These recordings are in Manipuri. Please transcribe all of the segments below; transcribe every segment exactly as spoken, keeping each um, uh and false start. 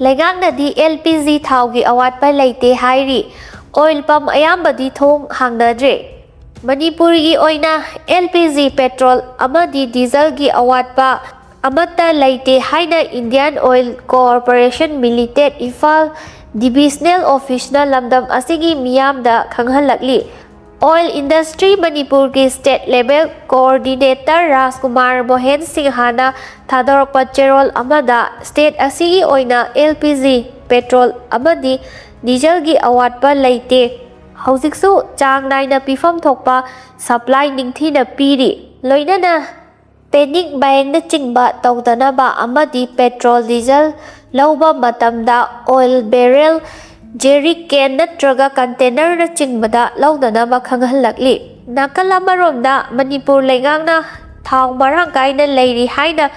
ꯂꯩꯉꯥꯛꯅꯗꯤ ꯑꯦꯜ ꯄꯤ ꯖꯤ ꯊꯥꯎꯒꯤ ꯑꯋꯥꯠꯄ ꯂꯩꯇꯦ ꯍꯥꯏꯔꯤ꯫ ꯑꯣꯏꯜ ꯄꯝ ꯑꯌꯥꯝꯕꯗꯤ ꯊꯣꯡ ꯍꯥꯡꯅꯗ꯭ꯔꯦ꯫ ꯃꯅꯤꯄꯨꯔꯒꯤ ꯑꯣꯏꯅ ꯑꯦꯜ ꯄꯤ ꯖꯤ ꯄꯦꯇ꯭ꯔꯣꯜ ꯑꯃꯗꯤ ꯗꯤꯖꯜꯒꯤ ꯑꯋꯥꯠꯄ ꯑꯃꯠꯇ ꯂꯩꯇꯦ ꯍꯥꯏꯅ Indian oil corporation limited Imphal divisional ꯑꯣꯐꯤꯁꯅ ꯂꯝꯗꯝ ꯑꯁꯤꯒꯤ ꯃꯤꯌꯥꯝꯗ ꯈꯪꯍꯜꯂꯛꯂꯤ꯫ ꯑꯣꯏꯜ ꯏꯟꯗꯁꯇ꯭ꯔꯤ ꯃꯅꯤꯄꯨꯔꯒꯤ state level coordinator Rajkumar Mohen ꯁꯤꯡꯍꯥꯅ ꯊꯥꯗꯣꯔꯛꯄ ꯆꯦꯔꯣꯜ ꯑꯃꯗ ꯁ꯭ꯇꯦꯠ ꯑꯁꯤꯒꯤ ꯑꯣꯏꯅ ꯑꯦꯜ ꯄꯤ ꯖꯤ ꯄꯦꯇ꯭ꯔꯣꯜ ꯑꯃꯗꯤ ꯗꯤꯖꯜꯒꯤ ꯑꯋꯥꯠꯄ ꯂꯩꯇꯦ꯫ ꯍꯧꯖꯤꯛꯁꯨ ꯆꯥꯡ ꯅꯥꯏꯅ ꯄꯤꯐꯝ ꯊꯣꯛꯄ ꯁꯄ꯭ꯂꯥꯏ ꯅꯤꯡꯊꯤꯅ ꯄꯤꯔꯤ꯫ ꯂꯣꯏꯅꯅ ꯄꯦꯅꯤꯛ ꯕꯥꯌꯤꯡꯅꯆꯤꯡꯕ ꯇꯧꯗꯅꯕ ꯑꯃꯗꯤ ꯄꯦꯇ꯭ꯔꯣꯜ ꯗꯤꯖꯜ ꯂꯧꯕ ꯃꯇꯝꯗ ꯑꯣꯏꯜ ꯕꯦꯔꯦꯜ, ꯖꯦꯔꯤ ꯀꯦꯟ ꯅꯠꯇ꯭ꯔꯒ ꯀꯟꯇꯦꯅꯔꯅꯆꯤꯡꯕꯗ ꯂꯧꯗꯅꯕ ꯈꯪꯍꯜꯂꯛꯂꯤ꯫ ꯅꯥꯀꯜ ꯑꯃꯔꯣꯝꯗ ꯃꯅꯤꯄꯨꯔ ꯂꯩꯉꯥꯛꯅ ꯊꯥꯎ ꯃꯔꯥꯡ ꯀꯥꯏꯅ ꯂꯩꯔꯤ ꯍꯥꯏꯅ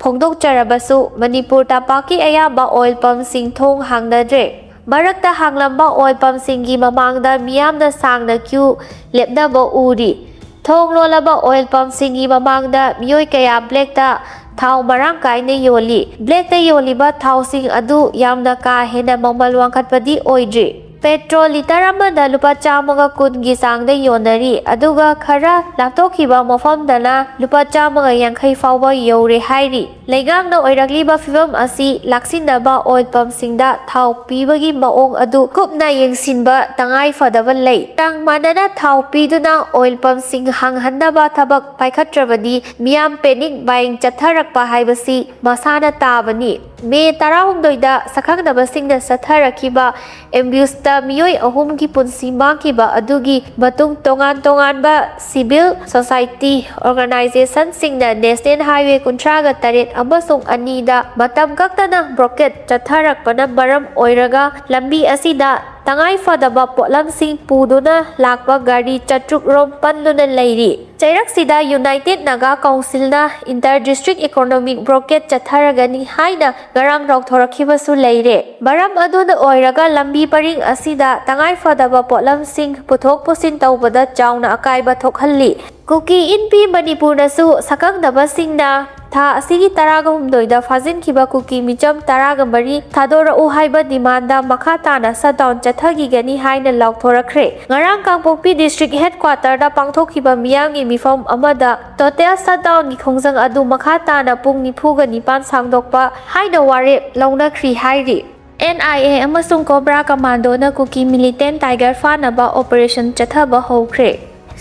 ꯐꯣꯡꯗꯣꯛꯆꯔꯕꯁꯨ ꯃꯅꯤꯄꯨꯔ ꯇꯝꯄꯥꯛꯀꯤ ꯑꯌꯥꯝꯕ ꯑꯣꯏꯜ ꯄꯝꯁꯤꯡ ꯊꯣꯡ ꯍꯥꯡꯅꯗ꯭ꯔꯦ꯫ ꯃꯔꯛꯇ ꯍꯥꯡꯂꯝꯕ ꯑꯣꯏꯜ ꯄꯝꯁꯤꯡꯒꯤ ꯃꯃꯥꯡꯗ ꯃꯤꯌꯥꯝꯅ ꯁꯥꯡꯅ ꯀ꯭ꯌꯨ ꯂꯦꯞꯅꯕ ꯎꯔꯤ꯫ ꯊꯣꯡ ꯂꯣꯜꯂꯕ ꯑꯣꯏꯜ ꯄꯝꯁꯤꯡꯒꯤ ꯃꯃꯥꯡꯗ ꯃꯤꯑꯣꯏ ꯀꯌꯥ ꯕ꯭ꯂꯦꯛꯇ ꯊꯥꯎ ꯃꯔꯥꯡ ꯀꯥꯏꯅ ꯌꯣꯜꯂꯤ꯫ ꯕ꯭ꯂꯦꯛꯇ ꯌꯣꯜꯂꯤꯕ ꯊꯥꯎꯁꯤꯡ ꯑꯗꯨ ꯌꯥꯝꯅ ꯀꯥ ꯍꯦꯟꯅ ꯃꯃꯜ ꯋꯥꯡꯈꯠꯄꯗꯤ ꯑꯣꯏꯗ꯭ꯔꯤ꯫ ꯄꯦꯇ꯭ꯔꯣꯜ ꯂꯤꯇꯔ ꯑꯃꯗ ꯂꯨꯄꯥ ꯆꯥꯝꯃꯒ ꯀꯨꯟꯒꯤ ꯆꯥꯡꯗ ꯌꯣꯟꯅꯔꯤ, ꯑꯗꯨꯒ ꯈꯔ ꯂꯥꯞꯊꯣꯛꯈꯤꯕ ꯃꯐꯝꯗꯅ ꯂꯨꯄꯥ ꯆꯥꯝꯃꯒ ꯌꯥꯡꯈꯩ ꯐꯥꯎꯕ ꯌꯧꯔꯦ ꯍꯥꯏꯔꯤ꯫ ꯂꯩꯉꯥꯛꯅ ꯑꯣꯏꯔꯛꯂꯤꯕ ꯐꯤꯚꯝ ꯑꯁꯤ ꯂꯥꯛꯁꯤꯟꯅꯕ ꯑꯣꯏꯜ ꯄꯝꯁꯤꯡꯗ ꯊꯥꯎ ꯄꯤꯕꯒꯤ ꯃꯑꯣꯡ ꯑꯗꯨ ꯀꯨꯞꯅ ꯌꯦꯡꯁꯤꯟꯕ ꯇꯉꯥꯏ ꯐꯗꯕ ꯂꯩ꯫ ꯆꯥꯡ ꯃꯥꯟꯅꯅ ꯊꯥꯎ ꯄꯤꯗꯨꯅ ꯑꯣꯏꯜ ꯄꯝꯁꯤꯡ ꯍꯥꯡꯍꯟꯅꯕ ꯊꯕꯛ ꯄꯥꯏꯈꯠꯇ꯭ꯔꯕꯗꯤ ꯃꯤꯌꯥꯝ ꯄꯦꯅꯤꯛ ꯕꯥꯌꯤꯡ ꯆꯠꯊꯔꯛꯄ ꯍꯥꯏꯕꯁꯤ ꯃꯁꯥꯅ ꯇꯥꯕꯅꯤ꯫ ꯃꯦ ꯇꯔꯥꯍꯨꯝꯗꯣꯏꯗ ꯁꯛꯈꯪꯅꯕꯁꯤꯡꯅ ꯆꯠꯊꯔꯛꯈꯤꯕ ꯑꯦꯝꯕ꯭ꯌꯨꯁꯇ ꯃꯤꯑꯣꯏ ꯑꯍꯨꯝꯒꯤ ꯄꯨꯟꯁꯤ ꯃꯥꯡꯈꯤꯕ ꯑꯗꯨꯒꯤ ꯃꯇꯨꯡ ꯇꯣꯉꯥꯟ ꯇꯣꯉꯥꯟꯕ ꯁꯤꯚꯤꯜ ꯁꯣꯁꯥꯏꯇꯤ ꯑꯣꯔꯒꯅꯥꯏꯖꯦꯁꯟꯁꯤꯡꯅ ꯅꯦꯁꯅꯦꯜ ꯍꯥꯏꯋꯦ ꯀꯨꯟꯊ꯭ꯔꯥꯒ ꯇꯔꯦꯠ ꯑꯃꯁꯨꯡ ꯑꯅꯤꯗ ꯃꯇꯝ ꯀꯛꯇꯅ ꯕ꯭ꯂꯣꯀꯦꯠ ꯆꯠꯊꯔꯛꯄꯅ ꯃꯔꯝ ꯑꯣꯏꯔꯒ ꯂꯝꯕꯤ ꯑꯁꯤꯗ ꯇꯉꯥꯏ ꯐꯗꯕ ꯄꯣꯠꯂꯝꯁꯤꯡ ꯄꯨꯗꯨꯅ ꯂꯥꯛꯄ ꯒꯥꯔꯤ ꯆꯥꯇ꯭ꯔꯨꯛ ꯔꯣꯝ ꯄꯟꯗꯨꯅ ꯂꯩꯔꯤ꯫ ꯆꯩꯔꯛꯁꯤꯗ ꯌꯨꯅꯥꯏꯇꯦꯗ ꯅꯥꯒꯥ ꯀꯥꯎꯟꯁꯤꯜꯅ ꯏꯟꯇꯔ ꯗꯤꯁꯇ꯭ꯔꯤꯛ ꯏꯀꯣꯅꯣꯃꯤꯛ ꯕ꯭ꯂꯣꯀꯦꯠ ꯆꯠꯊꯔꯒꯅꯤ ꯍꯥꯏꯅ ꯉꯔꯥꯡ ꯂꯥꯎꯊꯣꯔꯛꯈꯤꯕꯁꯨ ꯂꯩꯔꯦ꯫ ꯃꯔꯝ ꯑꯗꯨꯅ ꯑꯣꯏꯔꯒ ꯂꯝꯕꯤ ꯄꯔꯤꯡ ꯑꯁꯤꯗ ꯇꯉꯥꯏ ꯐꯗꯕ ꯄꯣꯠꯂꯝꯁꯤꯡ ꯄꯨꯊꯣꯛ ꯄꯨꯁꯤꯟ ꯇꯧꯕꯗ ꯆꯥꯎꯅ ꯑꯀꯥꯏꯕ ꯊꯣꯛꯍꯜꯂꯤ꯫ ꯀꯨꯀꯤ ꯏꯟꯄꯤ ꯃꯅꯤꯄꯨꯔꯅꯁꯨ ꯁꯛꯈꯪꯅꯕꯁꯤꯡꯅ ꯊꯥ ꯑꯁꯤꯒꯤ ꯇꯔꯥꯒ ꯍꯨꯝꯗꯣꯏꯗ ꯐꯥꯖꯤꯟꯈꯤꯕ ꯀꯨꯀꯤ ꯃꯤꯆꯝ ꯇꯔꯥꯒ ꯃꯔꯤ ꯊꯥꯗꯣꯔꯛꯎ ꯍꯥꯏꯕ ꯗꯤꯃꯥꯟꯗ ꯃꯈꯥ ꯇꯥꯅ ꯁꯠꯗꯥꯎꯟ ꯆꯠꯊꯈꯤꯒꯅꯤ ꯍꯥꯏꯅ ꯂꯥꯎꯊꯣꯔꯛꯈ꯭ꯔꯦ꯫ ꯉꯔꯥꯡ ꯀꯥꯡꯄꯣꯛꯄꯤ ꯗꯤꯁꯇ꯭ꯔꯤꯛ ꯍꯦꯗꯀ꯭ꯋꯥꯇꯔꯗ ꯄꯥꯡꯊꯣꯛꯈꯤꯕ ꯃꯤꯌꯥꯝꯒꯤ ꯃꯤꯐꯝ ꯑꯃꯗ ꯇꯣꯇꯦꯜ ꯁꯠꯗꯥꯎꯟꯒꯤ ꯈꯣꯡꯖꯪ ꯑꯗꯨ ꯃꯈꯥ ꯇꯥꯅ ꯄꯨꯡ ꯅꯤꯐꯨꯒ ꯅꯤꯄꯥꯟ ꯁꯥꯡꯗꯣꯛꯄ ꯍꯥꯏꯅ ꯋꯥꯔꯦꯞ ꯂꯧꯅꯈ꯭ꯔꯤ ꯍꯥꯏꯔꯤ꯫ ꯑꯦꯟ ꯑꯥꯏ ꯑꯦ ꯑꯃꯁꯨꯡ ꯀꯣꯕ꯭ꯔꯥ ꯀꯃꯥꯟꯗꯣꯅ ꯀꯨꯀꯤ ꯃꯤꯂꯤꯇꯦꯟ ꯇꯥꯏꯒꯔ ꯐꯥꯅꯕ ꯑꯣꯄꯔꯦꯁꯟ ꯆꯠꯊꯕ ꯍꯧꯈ꯭ꯔꯦ꯫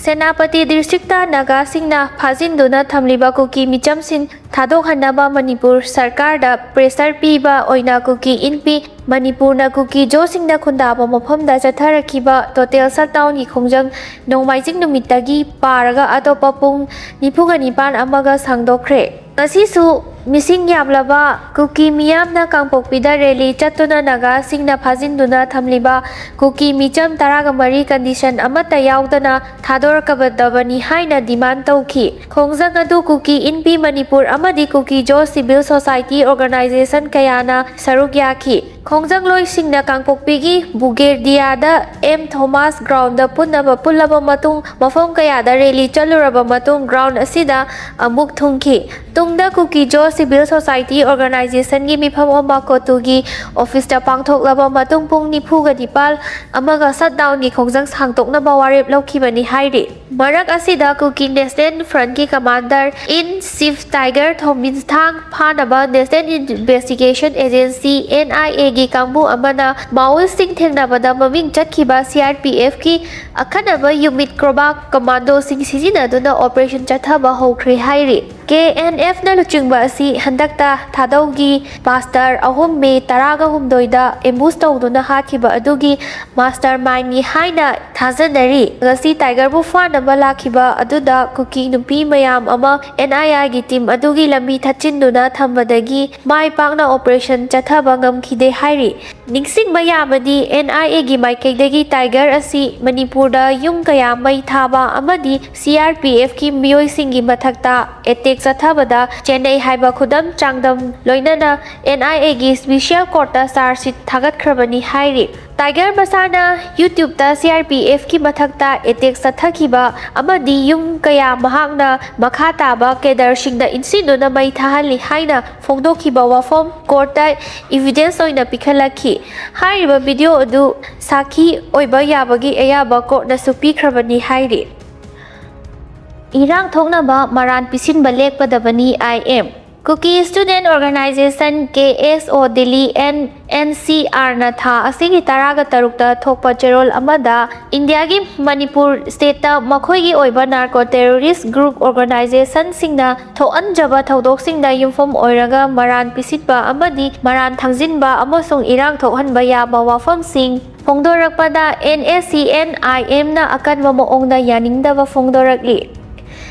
ꯁꯦꯅꯥꯄꯇꯤ ꯗꯤꯁꯇ꯭ꯔꯤꯛꯇ ꯅꯥꯒꯥꯁꯤꯡꯅ ꯐꯥꯖꯤꯟꯗꯨꯅ ꯊꯝꯂꯤꯕ ꯀꯨꯀꯤ ꯃꯤꯆꯝꯁꯤꯡ ꯊꯥꯗꯣꯛꯍꯟꯅꯕ ꯃꯅꯤꯄꯨꯔ ꯁꯔꯀꯥꯔꯗ ꯄ꯭ꯔꯦꯁꯔ ꯄꯤꯕ ꯑꯣꯏꯅ ꯀꯨꯀꯤ ꯏꯟꯄꯤ ꯃꯅꯤꯄꯨꯔꯅ ꯀꯨꯀꯤ ꯖꯣꯁꯤꯡꯅ ꯈꯨꯟꯗꯥꯕ ꯃꯐꯝꯗ ꯆꯠꯊꯔꯛꯈꯤꯕ ꯇꯣꯇꯦꯜ ꯁꯠꯗꯥꯎꯟꯒꯤ ꯈꯣꯡꯖꯪ ꯅꯣꯡꯃꯥꯏꯖꯤꯡ ꯅꯨꯃꯤꯠꯇꯒꯤ ꯄꯥꯔꯒ ꯑꯇꯣꯞꯄ ꯄꯨꯡ ꯅꯤꯐꯨꯒ ꯅꯤꯄꯥꯟ ꯑꯃꯒ ꯁꯥꯡꯗꯣꯛꯈ꯭ꯔꯦ꯫ ꯉꯁꯤꯁꯨ ꯃꯤꯁꯤꯡ ꯌꯥꯝꯂꯕ ꯀꯨꯀꯤ ꯃꯤꯌꯥꯝꯅ ꯀꯥꯡꯄꯣꯛꯄꯤꯗ ꯔꯦꯂꯤ ꯆꯠꯇꯨꯅ ꯅꯥꯒꯥꯁꯤꯡꯅ ꯐꯥꯖꯤꯟꯗꯨꯅ ꯊꯝꯂꯤꯕ ꯀꯨꯀꯤ ꯃꯤꯆꯝ ꯇꯔꯥꯒ ꯃꯔꯤ ꯀꯟꯗꯤꯁꯟ ꯑꯃꯠꯇ ꯌꯥꯎꯗꯅ ꯊꯥꯗꯣꯔꯛꯀꯗꯕꯅꯤ ꯍꯥꯏꯅ ꯗꯤꯃꯥꯟ ꯇꯧꯈꯤ꯫ ꯈꯣꯡꯖꯪ ꯑꯗꯨ ꯀꯨꯀꯤ ꯏꯟꯄꯤ ꯃꯅꯤꯄꯨꯔ ꯑꯃꯗꯤ ꯀꯨꯀꯤ ꯖꯣ ꯁꯤꯚꯤꯜ ꯁꯣꯁꯥꯏꯇꯤ ꯑꯣꯔꯒꯅꯥꯏꯖꯦꯁꯟ ꯀꯌꯥꯅ ꯁꯔꯨꯛ ꯌꯥꯈꯤ꯫ ꯈꯣꯡꯖꯪꯂꯣꯏꯁꯤꯡꯅ ꯀꯥꯡꯄꯣꯛꯄꯤꯒꯤ ꯕꯨꯒꯦꯗꯤꯌꯥꯗ ꯑꯦꯝ ꯊꯣꯃꯥꯁ ꯒ꯭ꯔꯥꯎꯟꯗ ꯄꯨꯟꯅꯕ ꯄꯨꯜꯂꯕ ꯃꯇꯨꯡ ꯃꯐꯝ ꯀꯌꯥꯗ ꯔꯦꯂꯤ ꯆꯠꯂꯨꯔꯕ ꯃꯇꯨꯡ ꯒ꯭ꯔꯥꯎꯟ ꯑꯁꯤꯗ ꯑꯃꯨꯛ ꯊꯨꯡꯈꯤ꯫ ꯇꯨꯡꯗ ꯀꯨꯀꯤ ꯖꯣ ꯁꯤꯚꯤꯜ ꯁꯣꯁꯥꯏꯇꯤ ꯑꯣꯔꯒꯅꯥꯏꯖꯦꯁꯟꯒꯤ ꯃꯤꯐꯝ ꯑꯃ ꯀꯣꯇꯨꯒꯤ ꯑꯣꯐꯤꯁꯇ ꯄꯥꯡꯊꯣꯛꯂꯕ ꯃꯇꯨꯡ ꯄꯨꯡ ꯅꯤꯐꯨꯒ ꯅꯤꯄꯥꯜ ꯑꯃꯒ ꯁꯠꯗꯥꯎꯟꯒꯤ ꯈꯣꯡꯖꯪ ꯁꯥꯡꯗꯣꯛꯅꯕ ꯋꯥꯔꯦꯞ ꯂꯧꯈꯤꯕꯅꯤ ꯍꯥꯏꯔꯤ꯫ ꯃꯔꯛ ꯑꯁꯤꯗ ꯀꯨꯀꯤ ꯅꯦꯁꯅꯦꯜ ꯐ꯭ꯔꯟꯠꯀꯤ commander in chief Tiger Thominthang ꯐꯥꯅꯕ national investigation agency, N I ꯑꯦꯒꯤ ꯀꯥꯡꯕꯨ ꯑꯃꯅ ꯃꯥꯑꯣꯏꯁꯤꯡ ꯊꯦꯡꯅꯕꯗ ꯃꯃꯤꯡ ꯆꯠꯈꯤꯕ ꯁꯤ ꯑꯥꯔ ꯄꯤ ꯑꯦꯐꯀꯤ ꯑꯈꯟꯅꯕ ꯌꯨꯅꯤꯠ ꯀꯣꯕ꯭ꯔꯥ ꯀꯃꯥꯟꯗꯣꯁꯤꯡ ꯁꯤꯖꯤꯟꯅꯗꯨꯅ ꯑꯣꯄꯔꯦꯁꯟ ꯆꯠꯊꯕ ꯍꯧꯈ꯭ꯔꯦ ꯍꯥꯏꯔꯤ꯫ ꯀꯦ ꯑꯦꯟ ꯑꯦꯐꯅ ꯂꯨꯆꯤꯡꯕ ꯑꯁꯤ ꯍꯟꯗꯛꯇ ꯊꯥꯗꯧꯒꯤ ꯃꯥꯁꯇꯔ ꯑꯍꯨꯝ ꯃꯦ ꯇꯔꯥꯒ ꯍꯨꯝꯗꯣꯏꯗ ꯑꯦꯝꯕꯨꯁ ꯇꯧꯗꯨꯅ ꯍꯥꯠꯈꯤꯕ ꯑꯗꯨꯒꯤ ꯃꯥꯁꯇꯔ ꯃꯥꯏꯟꯅꯤ ꯍꯥꯏꯅ ꯊꯥꯖꯅꯔꯤ꯫ ꯉꯁꯤ ꯇꯥꯏꯒꯔꯕꯨ ꯐꯥꯅꯕ ꯂꯥꯛꯈꯤꯕ ꯑꯗꯨꯗ ꯀꯨꯀꯤ ꯅꯨꯄꯤ ꯃꯌꯥꯝ ꯑꯃ ꯑꯦꯟ ꯑꯥꯏ ꯑꯥꯏꯒꯤ ꯇꯤꯝ ꯑꯗꯨꯒꯤ ꯂꯝꯕꯤ ꯊꯠꯆꯤꯟꯗꯨꯅ ꯊꯝꯕꯗꯒꯤ ꯃꯥꯏ ꯄꯥꯛꯅ ꯑꯣꯄꯔꯦꯁꯟ ꯆꯠꯊꯕ ꯉꯝꯈꯤꯗꯦ ꯍꯥꯏꯔꯤ꯫ ꯅꯤꯡꯁꯤꯡꯕ ꯌꯥꯕꯗꯤ, ꯑꯦꯟ ꯑꯥꯏ ꯑꯦꯒꯤ ꯃꯥꯏꯀꯩꯗꯒꯤ ꯇꯥꯏꯒꯔ ꯑꯁꯤ ꯃꯅꯤꯄꯨꯔꯗ ꯌꯨꯝ ꯀꯌꯥ ꯃꯩ ꯊꯥꯕ ꯑꯃꯗꯤ ꯁꯤ ꯑꯥꯔ ꯄꯤ ꯑꯦꯐꯀꯤ ꯃꯤꯑꯣꯏꯁꯤꯡꯒꯤ ꯃꯊꯛꯇ ꯑꯦꯇꯦꯛ ꯆꯠꯊꯕꯗ ꯆꯦꯟꯅꯩ ꯍꯥꯏꯕ ꯈꯨꯗꯝ ꯆꯥꯡꯗꯝ ꯂꯣꯏꯅꯅ ꯑꯦꯟ ꯑꯥꯏ ꯑꯦꯒꯤ ꯁ꯭ꯄꯤꯁꯤꯌꯦꯜ ꯀꯣꯔꯠꯇ ꯆꯥꯔꯖ ꯁꯤꯠ ꯊꯥꯒꯠꯈ꯭ꯔꯕꯅꯤ ꯍꯥꯏꯔꯤ꯫ ꯇꯥꯏꯒꯔ ꯃꯁꯥꯅ YouTube-ꯇ C R P F-ꯀꯤ ꯃꯊꯛꯇ attack ꯆꯠꯊꯈꯤꯕ ꯑꯃꯗꯤ ꯌꯨꯝ ꯀꯌꯥ ꯃꯍꯥꯛꯅ ꯃꯈꯥ ꯇꯥꯕ cadre-ꯁꯤꯡꯅ ꯏꯟꯁꯤꯟꯗꯨꯅ ꯃꯩ ꯊꯥꯍꯜꯂꯤ ꯍꯥꯏꯅ ꯐꯣꯡꯗꯣꯛꯈꯤꯕ ꯋꯥꯐꯝ court-ꯇ evidence ꯑꯣꯏꯅ ꯄꯤꯈꯠꯂꯛꯈꯤ꯫ ꯍꯥꯏꯔꯤꯕ video ꯑꯗꯨ ꯁꯥꯈꯤ ꯑꯣꯏꯕ ꯌꯥꯕꯒꯤ ꯑꯌꯥꯕ court-ꯅꯁꯨ ꯄꯤꯈ꯭ꯔꯕꯅꯤ ꯍꯥꯏꯔꯤ꯫ ꯏꯔꯥꯡ ꯊꯣꯛꯅꯕ ꯃꯔꯥꯟ ꯄꯤꯁꯤꯟꯕ ꯂꯦꯞꯀꯗꯕꯅꯤ, I M꯫ Kuki Student Organisation, K S O, Delhi and N C R-ꯅ ꯊꯥ ꯑꯁꯤꯒꯤ ꯇꯔꯥꯒ ꯇꯔꯨꯛꯇ ꯊꯣꯛꯄ ꯆꯦꯔꯣꯜ ꯑꯃꯗ ꯏꯟꯗꯤꯌꯥꯒꯤ ꯃꯅꯤꯄꯨꯔ state-ꯇ ꯃꯈꯣꯏꯒꯤ ꯑꯣꯏꯕ narco terrorist group organization-ꯁꯤꯡꯅ ꯊꯣꯛꯍꯟꯖꯕ ꯊꯧꯗꯣꯛꯁꯤꯡꯗ ꯌꯨꯝꯐꯝ ꯑꯣꯏꯔꯒ ꯃꯔꯥꯟ ꯄꯤꯁꯤꯟꯕ ꯑꯃꯗꯤ ꯃꯔꯥꯟ ꯊꯥꯡꯖꯤꯟꯕ ꯑꯃꯁꯨꯡ ꯏꯔꯥꯡ ꯊꯣꯛꯍꯟꯕ ꯌꯥꯕ ꯋꯥꯐꯝꯁꯤꯡ ꯐꯣꯡꯗꯣꯔꯛꯄꯗ N S C N I M-ꯅ ꯑꯀꯟꯕ ꯃꯑꯣꯡꯗ ꯌꯥꯅꯤꯡꯗꯕ ꯐꯣꯡꯗꯣꯔꯛꯂꯤ꯫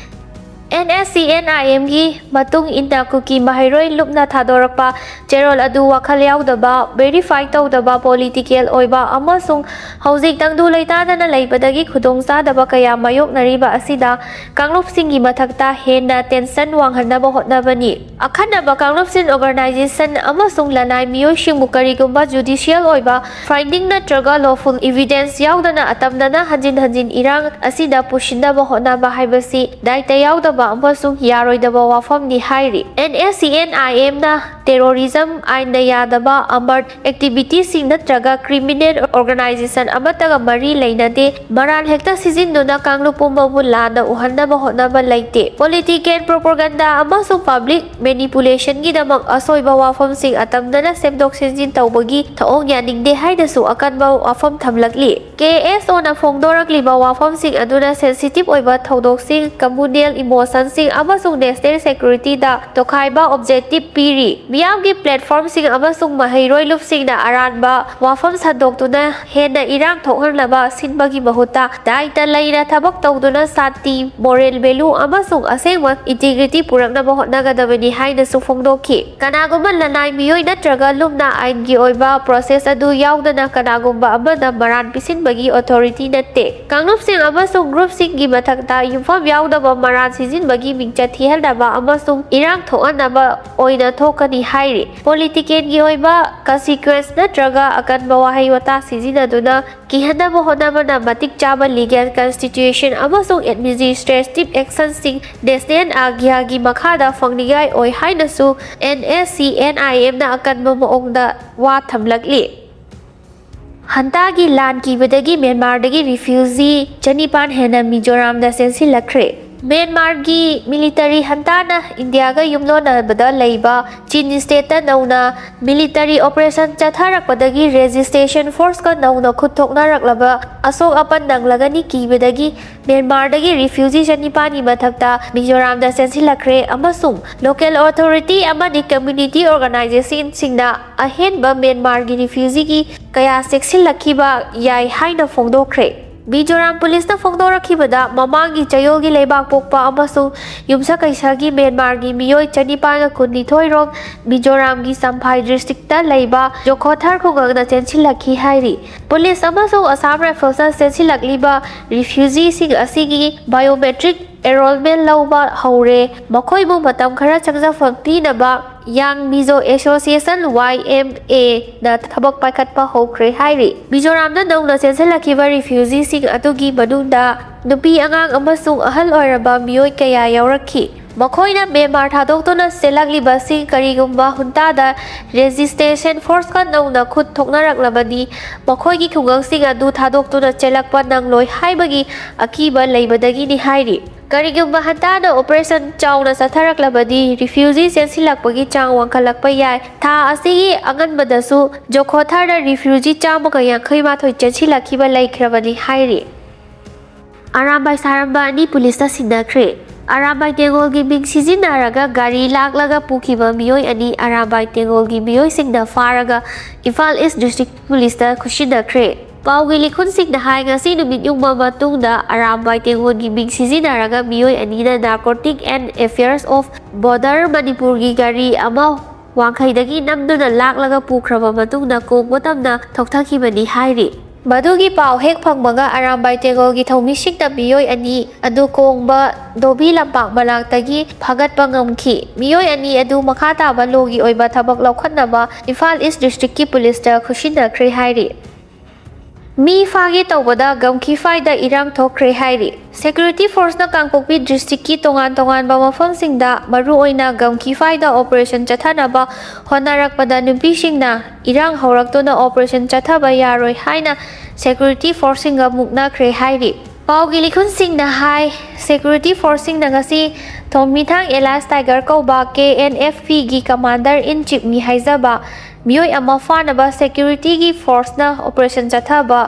N S C N I M-ꯒꯤ ꯃꯇꯨꯡ ꯏꯟꯅ ꯀꯨꯀꯤ ꯃꯍꯩꯔꯣꯏ ꯂꯨꯞꯅ ꯊꯥꯗꯣꯔꯛꯄ ꯆꯦꯔꯣꯜ ꯑꯗꯨ ꯋꯥꯈꯜ ꯌꯥꯎꯗꯕ, verify ꯇꯧꯗꯕ, political ꯑꯣꯏꯕ ꯑꯃꯁꯨꯡ ꯍꯧꯖꯤꯛ ꯇꯪꯗꯨ ꯂꯩꯇꯥꯗꯅ ꯂꯩꯕꯗꯒꯤ ꯈꯨꯗꯣꯡꯆꯥꯗꯕ ꯀꯌꯥ ꯃꯥꯌꯣꯛꯅꯔꯤꯕ ꯑꯁꯤꯗ ꯀꯥꯡꯂꯨꯞꯁꯤꯡꯒꯤ ꯃꯊꯛꯇ ꯍꯦꯟꯅ tension ꯋꯥꯡꯍꯟꯅꯕ ꯍꯣꯠꯅꯕꯅꯤ꯫ ꯑꯈꯟꯅꯕ ꯀꯥꯡꯂꯨꯞꯁꯤꯡ, organization ꯑꯃꯁꯨꯡ ꯂꯅꯥꯏ ꯃꯤꯑꯣꯏꯁꯤꯡꯕꯨ ꯀꯔꯤꯒꯨꯝꯕ judicial ꯑꯣꯏꯕ finding ꯅꯠꯇ꯭ꯔꯒ lawful evidence ꯌꯥꯎꯗꯅ ꯑꯇꯝꯅꯅ ꯍꯟꯖꯤꯟ ꯍꯟꯖꯤꯟ ꯏꯔꯥꯡ ꯑꯁꯤꯗ ꯄꯨꯁꯤꯟꯅꯕ ꯍꯣꯠꯅꯕ ꯍꯥꯏꯕꯁꯤ ꯗꯥꯏꯇ ꯌꯥꯎꯗꯕ ꯑꯃꯁꯨꯡ ꯌꯥꯔꯣꯏꯗꯕ ꯋꯥꯐꯝꯅꯤ ꯍꯥꯏꯔꯤ꯫ N S C N I M-ꯅ terrorism ꯑꯥꯏꯟꯅ ꯌꯥꯗꯕ armed activity-ꯁꯤꯡ ꯅꯠꯇ꯭ꯔꯒ criminal organization ꯑꯃꯠꯇꯒ ꯃꯔꯤ ꯂꯩꯅꯗꯦ꯫ ꯃꯔꯥꯜ ꯍꯦꯛꯇ ꯁꯤꯖꯤꯟꯗꯨꯅ ꯀꯥꯡꯂꯨꯞ ꯄꯨꯝꯕꯕꯨ ꯂꯥꯟꯅ ꯎꯍꯟꯅꯕ ꯍꯣꯠꯅꯕ ꯂꯩꯇꯦ꯫ Political propaganda ꯑꯃꯁꯨꯡ public manipulation-ꯒꯤꯗꯃꯛ ꯑꯁꯣꯏꯕ ꯋꯥꯐꯝꯁꯤꯡ ꯑꯇꯝꯅꯅ ꯁꯦꯝꯗꯣꯛ ꯁꯦꯝꯖꯤꯟ ꯇꯧꯕꯒꯤ ꯊꯧꯑꯣꯡ ꯌꯥꯅꯤꯡꯗꯦ ꯍꯥꯏꯅꯁꯨ ꯑꯀꯟꯕ ꯋꯥꯐꯝ ꯊꯝꯂꯛꯂꯤ꯫ K S O-ꯅ ꯐꯣꯡꯗꯣꯔꯛꯂꯤꯕ ꯋꯥꯐꯝꯁꯤꯡ ꯑꯗꯨꯅ sensitive ꯑꯣꯏꯕ ꯊꯧꯗꯣꯛꯁꯤꯡ, communal emotion-ꯁꯤꯡ ꯑꯃꯁꯨꯡ national security-ꯗ ꯇꯣꯈꯥꯏꯕ objective ꯄꯤꯔꯤ꯫ ꯃꯤꯌꯥꯝꯒꯤ platform-ꯁꯤꯡ ꯑꯃꯁꯨꯡ ꯃꯍꯩꯔꯣꯏ ꯂꯨꯞꯁꯤꯡꯅ ꯑꯔꯥꯟꯕ ꯋꯥꯐꯝ ꯁꯟꯗꯣꯛꯇꯨꯅ ꯍꯦꯟꯅ ꯏꯔꯥꯡ ꯊꯣꯛꯍꯟꯅꯕ ꯁꯤꯟꯕꯒꯤ ꯃꯍꯨꯠꯇ ꯗꯥꯏꯇ ꯂꯩꯅ ꯊꯕꯛ ꯇꯧꯗꯨꯅ ꯁꯥꯟꯇꯤ, moral value ꯑꯃꯁꯨꯡ ꯑꯁꯦꯡꯕ integrity ꯄꯨꯔꯛꯅꯕ ꯍꯣꯠꯅꯒꯗꯕꯅꯤ ꯍꯥꯏꯅꯁꯨ ꯐꯣꯡꯗꯣꯛꯈꯤ꯫ ꯀꯅꯥꯒꯨꯝꯕ ꯂꯅꯥꯏ ꯃꯤꯑꯣꯏ ꯅꯠꯇ꯭ꯔꯒ ꯂꯨꯞꯅ ꯑꯥꯏꯟꯒꯤ ꯑꯣꯏꯕ process ꯑꯗꯨ ꯌꯥꯎꯗꯅ ꯀꯅꯥꯒꯨꯝꯕ ꯑꯃꯗ ꯃꯔꯥꯟ ꯄꯤꯁꯤꯟꯕꯒꯤ authority ꯅꯠꯇꯦ꯫ ꯀꯥꯡꯂꯨꯞꯁꯤꯡ ꯑꯃꯁꯨꯡ group-ꯁꯤꯡꯒꯤ ꯃꯊꯛꯇ ꯌꯨꯝꯐꯝ ꯌꯥꯎꯗꯕ ꯃꯔꯥꯜ ꯁꯤꯖꯤꯟꯕꯒꯤ ꯃꯤꯡꯆꯠ ꯊꯤꯍꯟꯅꯕ ꯑꯃꯁꯨꯡ ꯏꯔꯥꯡ ꯊꯣꯛꯍꯟꯅꯕ ꯑꯣꯏꯅ ꯊꯣꯛꯀꯅꯤ ꯍꯥꯏꯔꯤ꯫ ꯄꯣꯂꯤꯇꯤꯀꯦꯜꯒꯤ ꯑꯣꯏꯕ ꯀꯟꯁꯤꯀ꯭ꯋꯦꯟꯁ ꯅꯠꯇ꯭ꯔꯒ ꯑꯀꯟꯕ ꯋꯥꯍꯩ ꯋꯥꯇꯥ ꯁꯤꯖꯤꯟꯅꯗꯨꯅ ꯀꯤꯍꯟꯅꯕ ꯍꯣꯠꯅꯕꯅ ꯃꯇꯤꯛ ꯆꯥꯕ ꯂꯤꯒꯦꯜ, ꯀꯟꯁꯇꯤꯇ꯭ꯌꯨꯁꯟ ꯑꯃꯁꯨꯡ ꯑꯦꯗꯃꯤꯅꯤꯁꯇ꯭ꯔꯦꯇꯤꯚ ꯑꯦꯛꯁꯟꯁꯤꯡ ꯅꯦꯁꯅꯦꯜ ꯑꯥꯒ꯭ꯌꯥꯒꯤ ꯃꯈꯥꯗ ꯐꯪꯅꯤꯡꯉꯥꯏ ꯑꯣꯏ ꯍꯥꯏꯅꯁꯨ ꯑꯦꯟ ꯑꯦꯁ ꯁꯤ ꯑꯦꯟ ꯑꯥꯏ ꯑꯦꯝꯅ ꯑꯀꯟꯕ ꯃꯑꯣꯡꯗ ꯋꯥ ꯊꯝꯂꯛꯂꯤ꯫ ꯍꯟꯇꯥꯒꯤ ꯂꯥꯟ ꯀꯤꯕꯗꯒꯤ ꯃ꯭ꯌꯥꯟꯃꯥꯔꯗꯒꯤ ꯔꯤꯐ꯭ꯌꯨꯖꯤ ꯆꯅꯤꯄꯥꯟ ꯍꯦꯟꯅ ꯃꯤꯖꯣꯔꯥꯝꯗ ꯆꯦꯟꯁꯤꯜꯂꯛꯈ꯭ꯔꯦ꯫ ꯃ꯭ꯌꯥꯟꯃꯥꯔꯒꯤ ꯃꯤꯂꯤꯇꯔꯤ ꯍꯟꯇꯥꯅ ꯏꯟꯗꯤꯌꯥꯒ ꯌꯨꯝꯂꯣꯟꯅꯕꯗ ꯂꯩꯕ ꯆꯤꯟ ꯁ꯭ꯇꯦꯠꯇ ꯅꯧꯅ ꯃꯤꯂꯤꯇꯔꯤ ꯑꯣꯄꯔꯦꯁꯟ ꯆꯠꯊꯔꯛꯄꯗꯒꯤ ꯔꯦꯖꯤꯁꯇ꯭ꯔꯦꯁꯟ ꯐꯣꯔꯁꯀ ꯅꯧꯅ ꯈꯨꯠ ꯊꯣꯛꯅꯔꯛꯂꯕ ꯑꯁꯣꯛ ꯑꯄꯟ ꯅꯪꯂꯒꯅꯤ ꯀꯤꯕꯗꯒꯤ ꯃ꯭ꯌꯥꯟꯃꯥꯔꯗꯒꯤ ꯔꯤꯐ꯭ꯌꯨꯖꯤ ꯆꯅꯤꯄꯥꯟꯒꯤ ꯃꯊꯛꯇ ꯃꯤꯖꯣꯔꯥꯝꯗ ꯆꯦꯟꯁꯤꯜꯂꯛꯈ꯭ꯔꯦ ꯑꯃꯁꯨꯡ ꯂꯣꯀꯦꯜ ꯑꯣꯊꯣꯔꯤꯇꯤ ꯑꯃꯗꯤ ꯀꯝꯃ꯭ꯌꯨꯅꯤꯇꯤ ꯑꯣꯔꯒꯅꯥꯏꯖꯦꯁꯟꯁꯤꯡꯅ ꯑꯍꯦꯟꯕ ꯃ꯭ꯌꯥꯟꯃꯥꯔꯒꯤ ꯔꯤꯐ꯭ꯌꯨꯖꯤꯒꯤ ꯀꯌꯥ ꯆꯦꯛꯁꯤꯜꯂꯛꯈꯤꯕ ꯌꯥꯏ ꯍꯥꯏꯅ ꯐꯣꯡꯗꯣꯛꯈ꯭ꯔꯦ꯫ ꯃꯤꯖꯣꯔꯥꯝ ꯄꯨꯂꯤꯁꯅ ꯐꯣꯡꯗꯣꯔꯛꯈꯤꯕꯗ, ꯃꯃꯥꯡꯒꯤ ꯆꯌꯣꯜꯒꯤ ꯂꯩꯕꯥꯛ ꯄꯣꯛꯄ ꯑꯃꯁꯨꯡ ꯌꯨꯝꯁꯀꯩꯁꯒꯤ ꯃ꯭ꯌꯥꯟꯃꯥꯔꯒꯤ ꯃꯤꯑꯣꯏ ꯆꯅꯤꯄꯥꯟꯒ ꯀꯨꯟꯅꯤꯊꯣꯏ ꯔꯣꯝ ꯃꯤꯖꯣꯔꯥꯝꯒꯤ ꯆꯝꯐꯥꯏ ꯗꯤꯁꯇ꯭ꯔꯤꯛꯇ ꯂꯩꯕ ꯖꯣꯈꯣꯊꯔ ꯈꯨꯡꯒꯪꯗ ꯆꯦꯟꯁꯤꯜꯂꯛꯈꯤ ꯍꯥꯏꯔꯤ꯫ ꯄꯨꯂꯤꯁ ꯑꯃꯁꯨꯡ ꯑꯁꯥꯝ ꯔꯥꯏꯐꯜꯁꯅ ꯆꯦꯟꯁꯤꯜꯂꯛꯂꯤꯕ ꯔꯤꯐ꯭ꯌꯨꯖꯤꯁꯤꯡ ꯑꯁꯤꯒꯤ ꯕꯥꯏꯑꯣꯃꯦꯇ꯭ꯔꯤꯛ ꯑꯦꯟꯔꯣꯜꯃꯦꯟ ꯂꯧꯕ ꯍꯧꯔꯦ꯫ ꯃꯈꯣꯏꯕꯨ ꯃꯇꯝ ꯈꯔ ꯆꯪꯖꯐꯝ ꯄꯤꯅꯕ ꯌꯥꯡ ꯃꯤꯖꯣ ꯑꯦꯁꯣꯁꯤꯌꯦꯁꯟ, ꯋꯥꯏ ꯑꯦꯝ ꯑꯦꯅ ꯊꯕꯛ ꯄꯥꯏꯈꯠꯄ ꯍꯧꯈ꯭ꯔꯦ ꯍꯥꯏꯔꯤ꯫ ꯃꯤꯖꯣꯔꯥꯝꯗ ꯅꯧꯅ ꯆꯦꯟꯁꯤꯜꯂꯛꯈꯤꯕ ꯔꯤꯐ꯭ꯌꯨꯖꯤꯁꯤꯡ ꯑꯗꯨꯒꯤ ꯃꯅꯨꯡꯗ ꯅꯨꯄꯤ, ꯑꯉꯥꯡ ꯑꯃꯁꯨꯡ ꯑꯍꯜ ꯑꯣꯏꯔꯕ ꯃꯤꯑꯣꯏ ꯀꯌꯥ ꯌꯥꯎꯔꯛꯈꯤ꯫ ꯃꯈꯣꯏꯅ ꯃ꯭ꯌꯥꯟꯃꯥꯔ ꯊꯥꯗꯣꯛꯇꯨꯅ ꯆꯦꯜꯂꯛꯂꯤꯕꯁꯤꯡ ꯀꯔꯤꯒꯨꯝꯕ ꯍꯨꯟꯇꯥꯗ ꯔꯦꯖꯤꯁꯇ꯭ꯔꯦꯁꯟ ꯐꯣꯔꯁꯀ ꯅꯧꯅ ꯈꯨꯠ ꯊꯣꯛꯅꯔꯛꯂꯕꯗꯤ, ꯃꯈꯣꯏꯒꯤ ꯈꯨꯡꯒꯪꯁꯤꯡ ꯑꯗꯨ ꯊꯥꯗꯣꯛꯇꯨꯅ ꯆꯦꯜꯂꯛꯄ ꯅꯪꯂꯣꯏ ꯍꯥꯏꯕꯒꯤ ꯑꯀꯤꯕ ꯂꯩꯕꯗꯒꯤꯅꯤ ꯍꯥꯏꯔꯤ꯫ ꯀꯔꯤꯒꯨꯝꯕ ꯍꯟꯇꯥꯅ ꯑꯣꯄꯔꯦꯁꯟ ꯆꯥꯎꯅ ꯆꯠꯊꯔꯛꯂꯕꯗꯤ, ꯔꯤꯐ꯭ꯌꯨꯖꯤ ꯆꯦꯟꯁꯤꯜꯂꯛꯄꯒꯤ ꯆꯥꯡ ꯋꯥꯡꯈꯠꯂꯛꯄ ꯌꯥꯏ꯫ ꯊꯥ ꯑꯁꯤꯒꯤ ꯑꯉꯟꯕꯗꯁꯨ ꯖꯣꯈꯣꯊꯥꯔꯗ ꯔꯤꯐ꯭ꯌꯨꯖꯤ ꯆꯥꯝꯃꯒ ꯌꯥꯡꯈꯩ ꯃꯥꯊꯣꯏ ꯆꯦꯟꯁꯤꯜꯂꯛꯈꯤꯕ ꯂꯩꯈ꯭ꯔꯕꯅꯤ ꯍꯥꯏꯔꯤ꯫ ꯑꯔꯥꯝꯕꯥꯏ ꯁꯥꯔꯝꯕ ꯑꯅꯤ ꯄꯨꯂꯤꯁꯅ ꯁꯤꯟꯅꯈ꯭ꯔꯦ꯫ ꯑꯔꯥꯝꯕꯥꯏ ꯇꯦꯡꯒꯣꯜꯒꯤ ꯃꯤꯡ ꯁꯤꯖꯤꯟꯅꯔꯒ ꯒꯥꯔꯤ ꯂꯥꯛꯂꯒ ꯄꯨꯈꯤꯕ ꯃꯤꯑꯣꯏ ꯑꯅꯤ ꯑꯔꯥꯝꯕꯥꯏ ꯇꯦꯡꯒꯣꯜꯒꯤ ꯃꯤꯑꯣꯏꯁꯤꯡꯅ ꯐꯥꯔꯒ ꯏꯝꯐꯥꯜ ꯏꯁ ꯗꯤꯁꯇ꯭ꯔꯤꯛ ꯄꯨꯂꯤꯁꯇ ꯈꯨꯠꯁꯤꯟꯅꯈ꯭ꯔꯦ꯫ ꯄꯥꯎꯒꯤ ꯂꯤꯈꯨꯟꯁꯤꯡꯅ ꯍꯥꯏ, ꯉꯁꯤ ꯅꯨꯃꯤꯠ ꯌꯨꯡꯕ ꯃꯇꯨꯡꯗ ꯑꯔꯥꯝꯕꯥꯏ ꯇꯦꯡꯒꯣꯜꯒꯤ ꯃꯤꯡ ꯁꯤꯖꯤꯟꯅꯔꯒ ꯃꯤꯑꯣꯏ ꯑꯅꯤꯅ Narcotic and Affairs of Border ꯃꯅꯤꯄꯨꯔꯒꯤ ꯒꯥꯔꯤ ꯑꯃ ꯋꯥꯡꯈꯩꯗꯒꯤ ꯅꯝꯗꯨꯅ ꯂꯥꯛꯂꯒ ꯄꯨꯈ꯭ꯔꯕ ꯃꯇꯨꯡꯗ ꯀꯣꯡꯕ ꯇꯝꯅ ꯊꯧꯊꯈꯤꯕꯅꯤ ꯍꯥꯏꯔꯤ꯫ ꯃꯗꯨꯒꯤ ꯄꯥꯎ ꯍꯦꯛ ꯐꯪꯕꯒ ꯑꯔꯥꯝꯕꯥꯏ ꯇꯦꯡꯒꯣꯜꯒꯤ ꯊꯧꯃꯤꯁꯤꯡꯅ ꯃꯤꯑꯣꯏ ꯑꯅꯤ ꯑꯗꯨ ꯀꯣꯡꯕ ꯗꯣꯕꯤ ꯂꯝꯄꯥꯛ ꯃꯅꯥꯛꯇꯒꯤ ꯐꯥꯒꯠꯄ ꯉꯝꯈꯤ꯫ ꯃꯤꯑꯣꯏ ꯑꯅꯤ ꯑꯗꯨ ꯃꯈꯥ ꯇꯥꯕ ꯂꯣꯒꯤ ꯑꯣꯏꯕ ꯊꯕꯛ ꯂꯧꯈꯠꯅꯕ ꯏꯝꯐꯥꯜ ꯏꯁ ꯗꯤꯁꯇ꯭ꯔꯤꯛꯀꯤ ꯄꯨꯂꯤꯁꯇ ꯈꯨꯠꯁꯤꯟꯅꯈ꯭ꯔꯦ ꯍꯥꯏꯔꯤ꯫ ꯃꯤ ꯐꯥꯒꯦ ꯇꯧꯕꯗ ꯒꯝꯈꯤꯐꯥꯏꯗ ꯏꯔꯥꯡ ꯊꯣꯛꯈ꯭ꯔꯦ ꯍꯥꯏꯔꯤ꯫ ꯁꯦꯀ꯭ꯌꯨꯔꯤꯇꯤ ꯐꯣꯔꯁꯅ ꯀꯥꯡꯄꯣꯛꯄꯤ ꯗꯤꯁꯇ꯭ꯔꯤꯛꯀꯤ ꯇꯣꯉꯥꯟ ꯇꯣꯉꯥꯟꯕ ꯃꯐꯝꯁꯤꯡꯗ ꯃꯔꯨꯑꯣꯏꯅ ꯒꯝꯈꯤꯐꯥꯏꯗ ꯑꯣꯄꯔꯦꯁꯟ ꯆꯠꯊꯅꯕ ꯍꯣꯠꯅꯔꯛꯄꯗ ꯅꯨꯄꯤꯁꯤꯡꯅ ꯏꯔꯥꯡ ꯍꯧꯔꯛꯇꯨꯅ ꯑꯣꯄꯔꯦꯁꯟ ꯆꯠꯊꯕ ꯌꯥꯔꯣꯏ ꯍꯥꯏꯅ ꯁꯦꯀ꯭ꯌꯨꯔꯤꯇꯤ ꯐꯣꯔꯁꯁꯤꯡꯒ ꯃꯨꯛꯅꯈ꯭ꯔꯦ ꯍꯥꯏꯔꯤ꯫ ꯄꯥꯎꯒꯤ ꯂꯤꯈꯨꯟꯁꯤꯡꯅ ꯍꯥꯏ, ꯁꯦꯀ꯭ꯌꯨꯔꯤꯇꯤ ꯐꯣꯔꯁꯁꯤꯡꯅ ꯉꯁꯤ ꯊꯣꯝꯃꯤꯊꯥꯡ ꯑꯦꯂꯥꯁ ꯇꯥꯏꯒꯔ ꯀꯧꯕ ꯀꯦ ꯑꯦꯟ ꯑꯦꯐ ꯄꯤꯒꯤ ꯀꯃꯥꯟꯗꯔ ꯏꯟ ꯆꯤꯞꯅꯤ ꯍꯥꯏꯖꯕ ꯃꯤꯑꯣꯏ ꯑꯃ ꯐꯥꯅꯕ ꯁꯦꯀ꯭ꯌꯨꯔꯤꯇꯤꯒꯤ ꯐꯣꯔꯁꯅ ꯑꯣꯄꯔꯦꯁꯟ ꯆꯠꯊꯕ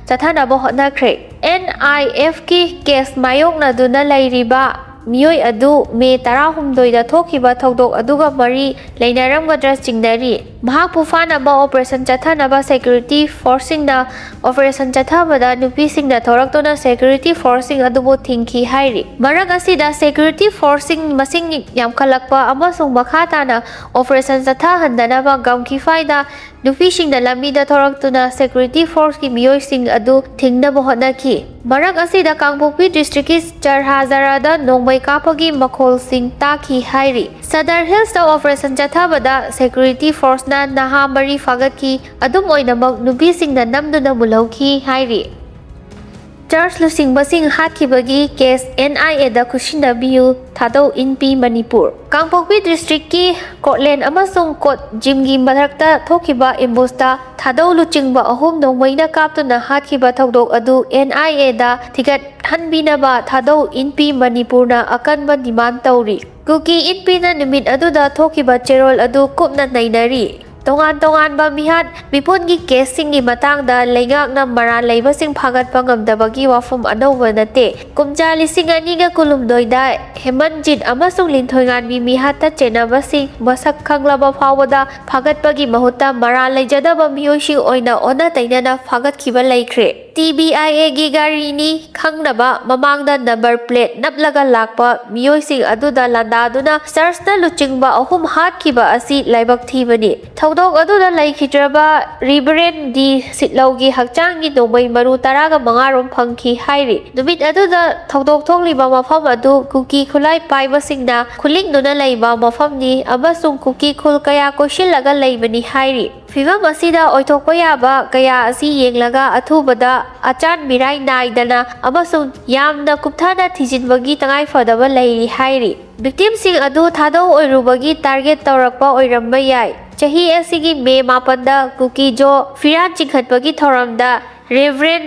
ꯆꯠꯊꯅꯕ ꯍꯣꯠꯅꯈ꯭ꯔꯦ꯫ ꯑꯦꯟ ꯑꯥꯏ ꯑꯦꯐꯀꯤ ꯀꯦꯁ ꯃꯥꯌꯣꯛꯅꯗꯨꯅ ꯂꯩꯔꯤꯕ ꯃꯤꯑꯣꯏ ꯑꯗꯨ ꯃꯦ ꯇꯔꯥꯍꯨꯝꯗꯣꯏꯗ ꯊꯣꯛꯈꯤꯕ ꯊꯧꯗꯣꯛ ꯑꯗꯨꯒ ꯃꯔꯤ ꯂꯩꯅꯔꯝꯒꯗ꯭ꯔꯥ ꯆꯤꯡꯅꯔꯤ꯫ ꯃꯍꯥꯛꯄꯨ ꯐꯥꯅꯕ ꯑꯣꯄꯔꯦꯁꯟ ꯆꯠꯊꯅꯕ ꯁꯦꯀ꯭ꯌꯨꯔꯤꯇꯤ ꯐꯣꯔꯁꯁꯤꯡꯅ ꯑꯣꯄꯔꯦꯁꯟ ꯆꯠꯊꯕꯗ ꯅꯨꯄꯤꯁꯤꯡꯅ ꯊꯣꯔꯛꯇꯨꯅ ꯁꯦꯀ꯭ꯌꯨꯔꯤꯇꯤ ꯐꯣꯔꯁꯁꯤꯡ ꯑꯗꯨꯕꯨ ꯊꯤꯡꯈꯤ ꯍꯥꯏꯔꯤ꯫ ꯃꯔꯛ ꯑꯁꯤꯗ ꯁꯦꯀ꯭ꯌꯨꯔꯤꯇꯤ ꯐꯣꯔꯁꯁꯤꯡ ꯃꯁꯤꯡ ꯌꯥꯝꯈꯠꯂꯛꯄ ꯑꯃꯁꯨꯡ ꯃꯈꯥ ꯇꯥꯅ ꯑꯣꯄꯔꯦꯁꯟ ꯆꯠꯊꯍꯟꯗꯅꯕ ꯒꯝꯈꯤꯐꯥꯏꯗ ꯅꯨꯄꯤꯁꯤꯡꯅ ꯂꯝꯕꯤꯗ ꯊꯣꯔꯛꯇꯨꯅ ꯁꯦꯀ꯭ꯌꯨꯔꯤꯇꯤ ꯐꯣꯔꯁꯀꯤ ꯃꯤꯑꯣꯏꯁꯤꯡ ꯑꯗꯨ ꯊꯤꯡꯅꯕ ꯍꯣꯠꯅꯈꯤ꯫ ꯃꯔꯛ ꯑꯁꯤꯗ ꯀꯥꯡꯄꯣꯛꯄꯤ ꯗꯤꯁꯇ꯭ꯔꯤꯛꯀꯤ ꯆꯔꯍꯥꯖꯔꯥꯗ ꯅꯣꯡꯃꯩ ꯀꯥꯞꯄꯒꯤ ꯃꯈꯣꯜꯁꯤꯡ ꯇꯥꯈꯤ ꯍꯥꯏꯔꯤ꯫ ꯁꯗꯔ ꯍꯤꯜꯁꯇ ꯑꯣꯄꯔꯦꯁꯟ ꯆꯠꯊꯕꯗ ꯁꯦꯀ꯭ꯌꯨꯔꯤꯇꯤ ꯐꯣꯔꯁꯅ ꯅꯍꯥ ꯃꯔꯤ ꯐꯥꯒꯠꯈꯤ꯫ ꯑꯗꯨꯝ ꯑꯣꯏꯅꯃꯛ, ꯅꯨꯄꯤꯁꯤꯡꯅ ꯅꯝꯗꯨꯅ ꯃꯨꯜꯍꯧꯈꯤ ꯍꯥꯏꯔꯤ꯫ ꯆꯔꯆ ꯂꯨꯆꯤꯡꯕꯁꯤꯡ ꯍꯥꯠꯈꯤꯕꯒꯤ ꯀꯦꯁ ꯑꯦꯟ ꯑꯥꯏ ꯑꯦꯗ ꯈꯨꯠꯁꯤꯟꯅꯕꯤꯌꯨ, ꯊꯥꯗꯧ ꯏꯟꯄꯤ ꯃꯅꯤꯄꯨꯔ꯫ ꯀꯥꯡꯄꯣꯛꯄꯤ ꯗꯤꯁꯇ꯭ꯔꯤꯛꯀꯤ ꯀꯣꯠꯂꯦꯟ ꯑꯃꯁꯨꯡ ꯀꯣꯠ ꯖꯤꯝꯒꯤ ꯃꯔꯛꯇ ꯊꯣꯛꯈꯤꯕ ꯑꯦꯝꯕꯨꯁꯇ ꯊꯥꯗꯧ ꯂꯨꯆꯤꯡꯕ ꯑꯍꯨꯝ ꯅꯣꯡꯃꯩꯅ ꯀꯥꯞꯇꯨꯅ ꯍꯥꯠꯈꯤꯕ ꯊꯧꯗꯣꯛ ꯑꯗꯨ ꯑꯦꯟ ꯑꯥꯏ ꯑꯦꯗ ꯊꯤꯒꯠꯍꯟꯕꯤꯅꯕ ꯊꯥꯗꯧ ꯏꯟꯄꯤ ꯃꯅꯤꯄꯨꯔꯅ ꯑꯀꯟꯕ ꯗꯤꯃꯥꯟ ꯇꯧꯔꯤ꯫ ꯀꯨꯀꯤ ꯏꯟꯄꯤꯅ ꯅꯨꯃꯤꯠ ꯑꯗꯨꯗ ꯊꯣꯛꯈꯤꯕ ꯆꯦꯔꯣꯜ ꯑꯗꯨ ꯀꯨꯞꯅ ꯅꯩꯅꯔꯤ꯫ ꯇꯣꯉꯥꯟ ꯇꯣꯉꯥꯟꯕ ꯃꯤꯍꯥꯠ ꯃꯤꯄꯨꯟꯒꯤ ꯀꯦꯁꯁꯤꯡꯒꯤ ꯃꯇꯥꯡꯗ ꯂꯩꯉꯥꯛꯅ ꯃꯔꯥꯜ ꯂꯩꯕꯁꯤꯡ ꯐꯥꯒꯠꯄ ꯉꯝꯗꯕꯒꯤ ꯋꯥꯐꯝ ꯑꯅꯧꯕ ꯅꯠꯇꯦ꯫ ꯀꯨꯝꯖꯥ ꯂꯤꯁꯤꯡ ꯑꯅꯤꯒ ꯀꯨꯟꯍꯨꯝꯗꯣꯏꯗ ꯍꯦꯃꯟꯖꯤꯠ ꯑꯃꯁꯨꯡ ꯂꯤꯟꯊꯣꯏꯉꯥꯟꯕꯤ ꯃꯤꯍꯥꯠꯇ ꯆꯦꯟꯅꯕꯁꯤꯡ ꯃꯁꯛ ꯈꯪꯂꯕ ꯐꯥꯎꯕꯗ ꯐꯥꯒꯠꯄꯒꯤ ꯃꯍꯨꯠꯇ ꯃꯔꯥꯜ ꯂꯩꯖꯗꯕ ꯃꯤꯑꯣꯏꯁꯤꯡ ꯑꯣꯏꯅ ꯑꯣꯟꯅ ꯇꯩꯅꯅ ꯐꯥꯒꯠꯈꯤꯕ ꯂꯩꯈ꯭ꯔꯦ꯫ ꯇꯤ ꯕꯤ ꯑꯥꯏ ꯑꯦꯒꯤ ꯒꯥꯔꯤꯅꯤ ꯈꯪꯅꯕ ꯃꯃꯥꯡꯗ ꯅꯝꯕꯔ ꯄ꯭ꯂꯦꯠ ꯅꯞꯂꯒ ꯂꯥꯛꯄ ꯃꯤꯑꯣꯏꯁꯤꯡ ꯑꯗꯨꯗ ꯂꯥꯟꯗꯥꯗꯨꯅ ꯆꯔꯆꯅ ꯂꯨꯆꯤꯡꯕ ꯑꯍꯨꯝ ꯍꯥꯠꯈꯤꯕ ꯑꯁꯤ ꯂꯥꯏꯕꯛ ꯊꯤꯕꯅꯤ꯫ ꯊꯧꯗꯣꯛ ꯑꯗꯨꯗ ꯂꯩꯈꯤꯗ꯭ꯔꯕ ꯔꯤꯕꯔꯦꯟ ꯗꯤ ꯁꯤꯠꯂꯧꯒꯤ ꯍꯛꯆꯥꯡꯒꯤ ꯅꯣꯡꯃꯩ ꯃꯔꯨ ꯇꯔꯥꯒ ꯃꯉꯥ ꯔꯣꯝ ꯐꯪꯈꯤ ꯍꯥꯏꯔꯤ꯫ ꯅꯨꯃꯤꯠ ꯑꯗꯨꯗ ꯊꯧꯗꯣꯛ ꯊꯣꯛꯂꯤꯕ ꯃꯐꯝ ꯑꯗꯨ ꯀꯨꯀꯤ ꯈꯨꯠꯂꯥꯏ ꯄꯥꯏꯕꯁꯤꯡꯅ ꯈꯨꯂꯤꯡꯗꯨꯅ ꯂꯩꯕ ꯃꯐꯝꯅꯤ ꯑꯃꯁꯨꯡ ꯀꯨꯀꯤ ꯈꯨꯜ ꯀꯌꯥ ꯀꯣꯏꯁꯤꯜꯂꯒ ꯂꯩꯕꯅꯤ ꯍꯥꯏꯔꯤ꯫ ꯐꯤꯚꯝ ꯑꯁꯤꯗ ꯑꯣꯏꯊꯣꯛꯄ ꯌꯥꯕ ꯀꯌꯥ ꯑꯁꯤ ꯌꯦꯡꯂꯒ ꯑꯊꯨꯕꯗ ꯑꯆꯥꯟ ꯃꯤꯔꯥꯏ ꯅꯥꯏꯗꯅ ꯑꯃꯁꯨꯡ ꯌꯥꯝꯅ ꯀꯨꯞꯊꯅ ꯊꯤꯖꯤꯟꯕꯒꯤ ꯇꯉꯥꯏꯐꯗꯕ ꯂꯩꯔꯤ ꯍꯥꯏꯔꯤ꯫ ꯚꯤꯛꯇꯤꯝꯁꯤꯡ ꯑꯗꯨ ꯊꯥꯗꯧ ꯑꯣꯏꯔꯨꯕꯒꯤ ꯇꯥꯔꯒꯦꯠ ꯇꯧꯔꯛꯄ ꯑꯣꯏꯔꯝꯕ ꯌꯥꯏ꯫ ꯆꯍꯤ ꯑꯁꯤꯒꯤ ꯃꯦ ꯃꯥꯄꯟꯗ ꯀꯨꯀꯤ ꯖꯣ ꯐꯤꯔꯥꯟ ꯆꯤꯡꯈꯠꯄꯒꯤ ꯊꯧꯔꯝꯗ ꯔꯦꯚꯔꯦꯟ